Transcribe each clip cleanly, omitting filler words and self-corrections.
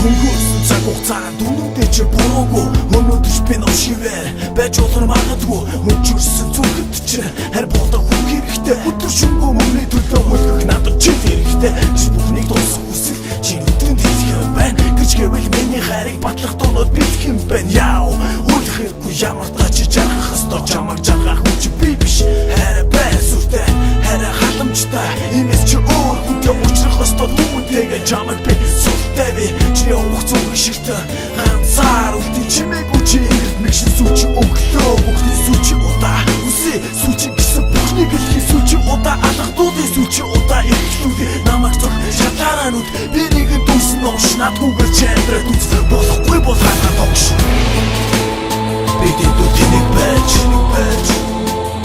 Өнгөрсөн цаг хугацаанд үнэндээ чи буруугүй. Өнөөдөр би новшивэр байж болор магадгүй. Өнчөрсөн зүрхэнд чинь харь болдог хүн хэрэгтэй. Өдөр шөнөгүй мөнгөний төлөө мөлгөх надад чи хэрэгтэй. Чи бүхнийг дуусгах хүсэл чи нүдэнд хэлэх юм байна. Гэж гэвэл миний хайрыг батлах дурнууд бэлэх юм байна. Яв үлэх хэрэггүй, ямар та чи жаргах ёстой. Чамайг жаргах хүн чи би биш. Хайр бай сүртэй, хайр халамжтай. Имээс чи өөр хүнтэй уулзрах ёстой. Түүнтэйгээ чамайг би сүртэй, би чиний явах зүг шигтэн ганцаар үлдээ. Чимээгүй чи эрт мэгшин сүүчи өглөө бүхний сүүчи удаа үсэ сүүчи гэсэн бүхнийг л сүүчи удаа алгадуудын сүүчи удаа эрхлүүдээ намайг зөх шалаараанууд. Би нэгэн дүүсэн новш, надгүйгээр чи амьдраад үз, болохгүй бол ханаа тогш. Бид эдүү тэнэг байж, байж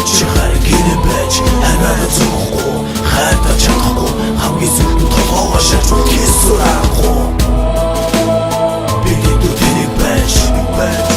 чи харин гинэ байж. Хараа зөхгүй, хайртаа чадахгүй, хамгийн сүүлд нь толгоогоо шарж үлдэхээс аргагүй. Бид эдүү тэнэг байж, байж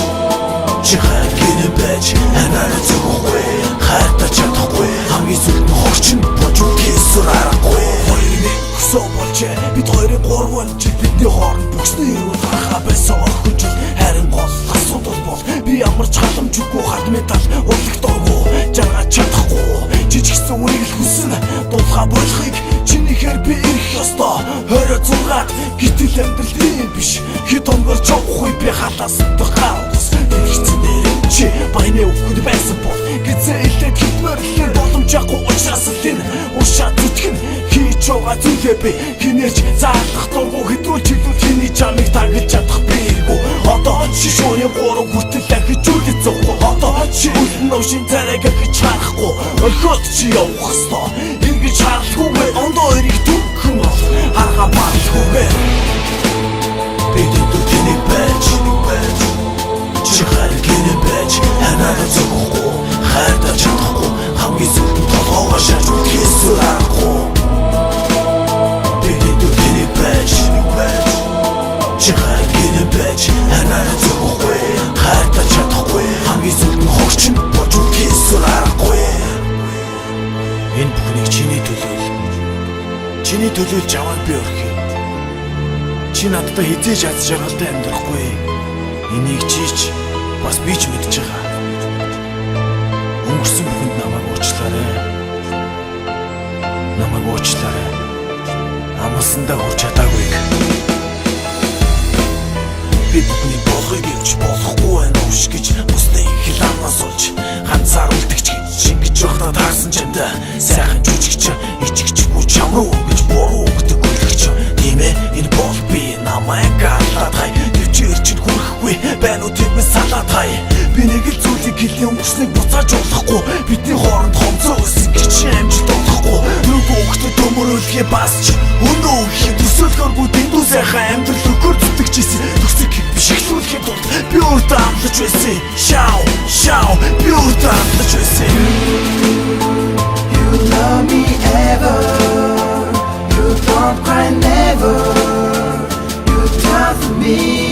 чи харин гинэ байж. Хараа зөхгүй, хайртаа чадахгүй, хамгийн сүүлд нь хогчин болж үлдэхээс аргагүй. Хоёр нэг өсөө болжээ, бид хоёрын гурван жил. Бидний хооронд бүксний эрүүл гарахаа байсан орхин жил. Харин гол асуудал бол би ямар ч халамжгүй хат металл урлах дургу жаргаж чадахгүй. Жижигсэн үнийг л хүснэ дулгаа болохыг. Чинийхээр би ирэх ёстой 26-ад. Гэтэл амьдрал тийм биш. Хэд хоногор явахгүй би халаас гар ус дэлгэцэн дээр чи баяны өвхөд байсан бол гизээ илээд хитмэрлэр боломжгүй учраас л энэ уршаа зүтгэн хийж байгаа зүйлээ би хинээч заалах дургу. Хэдрүүл чиглүүл хэний чамыг таглаж чадах бийгүү. Одоо чи шууны 3 хүртэл дахиж үлдэж зовхгүй. Одоо чи үлдэн новшин царайг гэж харахгүй. Орхиод чи явах ёстой, эргэж харалгүйгээр. Ондоо эрийг түнхэн бол харгаа барлахгүйгээр. Бид эдүү тэнэг байж, байж чи харин гинэ байж. Хараа зөхгүй, хайртаа чадахгүй, хамгийн сүүлд нь толгоогоо шарж үлдэхээс аргагүй. Бид эдүү тэнэг байж, байж чи харин гинэ байж. Хараа зөхгүй, хайртаа чадахгүй, хамгийн сүүлд нь хогчин болж үлдэхээс аргагүй. Энэ бүхнийг чиний төлөө л, чиний төлөө л чамайг би орхиё. Чи надтай хэзээ ч аз жаргалтай амьдрахгүй. Энийг чи ч бас би ч мэдж байгаа. Өнгөрсөн бүхэнд намайг уучлаарай. Намайг уучлаарай. Амласандаа хүрч чадаагүйг. Би бүхний болохыг гэвч болохгүй байна ууш гэж бусдын хиланаас олж ганцаар үлдэгч гэж шингэж явахдаа таарсан чамд сайхан жүжигч ичгчгүй чам руу гэж буруу өгдөг үлгч. Тийм ээ, энэ бол би намайг аллаад хай. Төвчээр чинь хүрэхгүй байна уу, тийм ээ, салаад хай. Би нэг л зүйлийг хэлээ, өнгөрснийг буцааж болохгүй. Бидний хооронд хомцоо өссөн гэж амжилт болохгүй. Нүгөө өгтө төмөрөлхий бас ч өнөө өгөхийн төсөөлөхөөргүй дэндүү сайхан амьдрал өгөр зүтгэж исэн. Төгсөг биш эхлүүлэхийн тулд би өөртөө амлаж байсан. Шау шау, би өөртөө амлаж байсан. You love me ever. You don't cry never. You trust me.